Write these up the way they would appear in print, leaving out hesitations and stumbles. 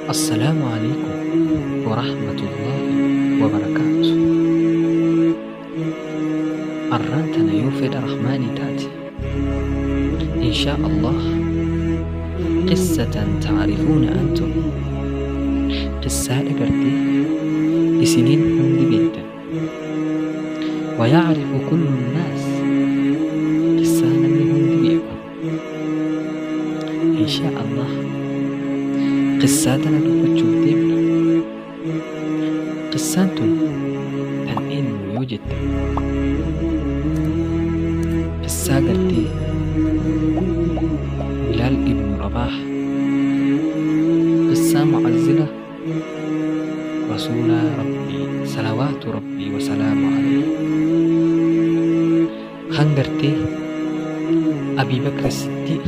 Assalaamu Aleeykum Warahmatullaahi Wabarakaatu. Arraan tana yoo fedha Rahmaanii taate Inshaa Allah qissatan ta'rifuuna antum qissaadha gartee isiniin hundi beektan ويعرف كل الناس qissaa namni hundi beeku Inshaa Allah qissaa tana dubbachuuf deemna. Qissaan tun tan eenyu yoo jettan qissaa gartee Bilaal ibnu Rabaah qissaa mu'azzina Rasuulaa Rabbii salawaatu Rabbii wasalaamu alayhi kan gartee Abii Bakri Siddiiq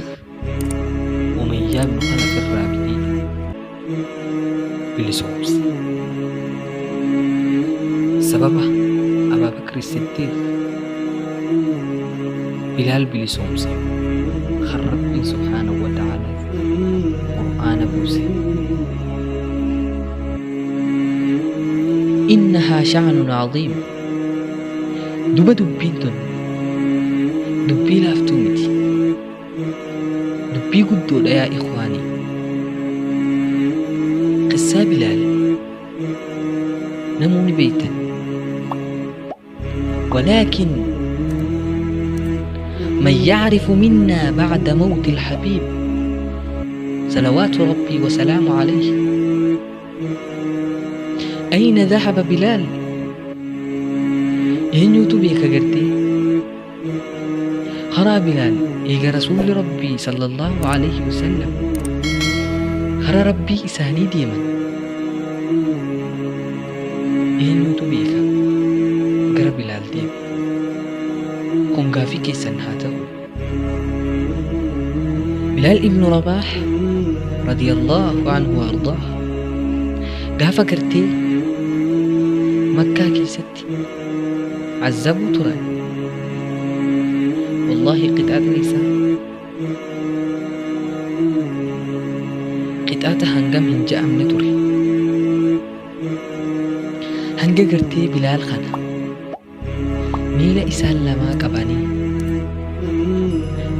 Umayyaa ibnu Khalaf irraa bitee bilisoomse. Sababa Abaa Bakri Siddiiq Bilaal bilisoomse kan Rabbiin subhaanahu wa ta'aala Qur'aana buuse. Innahaa sha'nun aziim. Duba dubbiin tun dubbii laaftuu miti. Dubbii guddoodha yaa ikhwaanii. Qissaa Bilaal namuu ni beeytan. Walaakin man yacrifu minnaa bacda mawti alhabiib salawaatu rabbii wasalaamu alayhi ayna dhahaba Bilaal eenyuutu beeka gartee Karaa Bilaal eega Rasuulli Rabbii sallallaahu aleyhi wasallam kara Rabbii isaanii deeman eenyuutu beeka gara Bilaal deeme? Kun gaafii keessan haa ta'u. Bilaal ibnu Rabaah radiyallaahu anhu wa ardaah gaafa gartee Makkaa keessatti azzabuu turan. Wallaahi qixaaxni isaa qixaaxa hangam hin ja'amne ture. Hanga gartee Bilaal kana miila isaan lamaa qabanii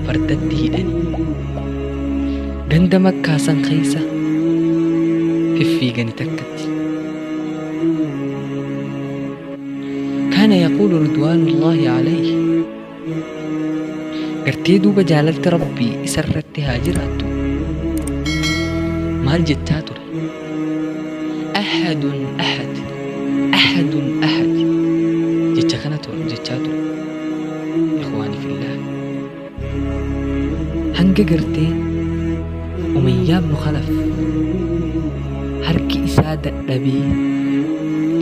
fardatti hidhanii ganda Makkaa san keessa fiffiigani takkatti. Kaana yaquulu ridwaanullaahi alayhi gartee duuba jaalalti Rabbii isa irratti haa jiraattu maal jechaa ture? Ahadun ahad ahadun ahad jecha kana ture jechaa ture. Ikhwaani fillah hanga gartee Umayyaa ibnu Khalaf harki isaa dadhabee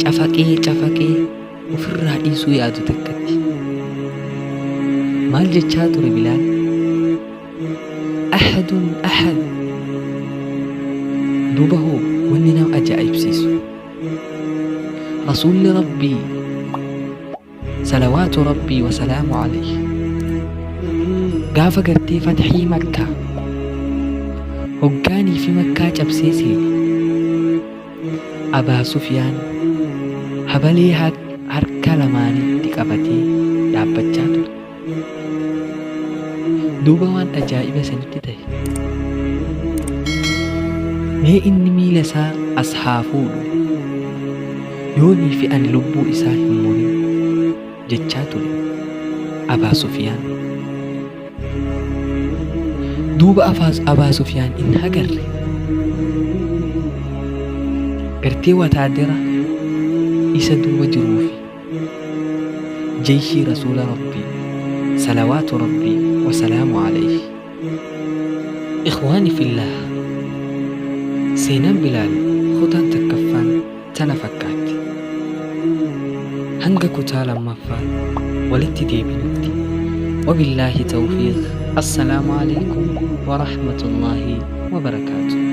cafaqee cafaqee ofirraa dhiisuu yaadu takkatti. Maal jechaa ture Bilaal? Ahadun ahad. Duuba hoo wanni nama ajaa'ibsiisu. Rasuulli Rabbii Salawaatu Rabbii wasalaamu alayhi gaafa gartee fatxii Makkaa hoggaanii fi Makkaa cabsee seene Abaa Sufyaan habalee harka lamaanitti qabatee dhaabbachaa ture. Duuba waan ajaa'iba sanitti tahe. Mee inni miila isaa as haa fuudhu, yoonii fi ani lubbuu isaa hin murin jechaa ture Abaa Sufyaan. Duuba Abaa Sufyaan hin hagarre. Gartee wataadera isa duuba jiruufi jeyshii Rasuula Rabbii salawaatu Rabbii wasalaamu alayhi. Ikhwaani fillaah seenaan Bilaal kutaan takkaffaan tana fakkaatti. Hanga kutaa lammaffaan walitti deebinutti. Wabillaahi tawfiiq. Assalaamu alaikum wa rahmatullaahi wa barakaatuh.